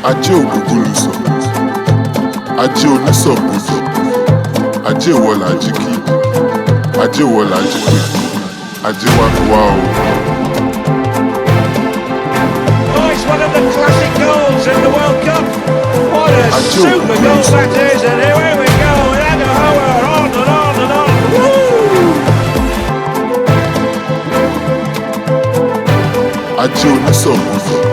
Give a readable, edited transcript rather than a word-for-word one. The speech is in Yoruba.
Ajé ògúngúlùsọ, ajé onísọ̀gbòdì, ajé ìwọ là jí kí, ajé ìwọ là jí pè, ajé wá fi wá o. Oh, it's one of the classic goals in the World Cup. What a Ajé super goal ògúngúlùsọ. That is, and here we go with Aghahowa, on and on and on. Woo! Ajé onísọ̀gbòdì.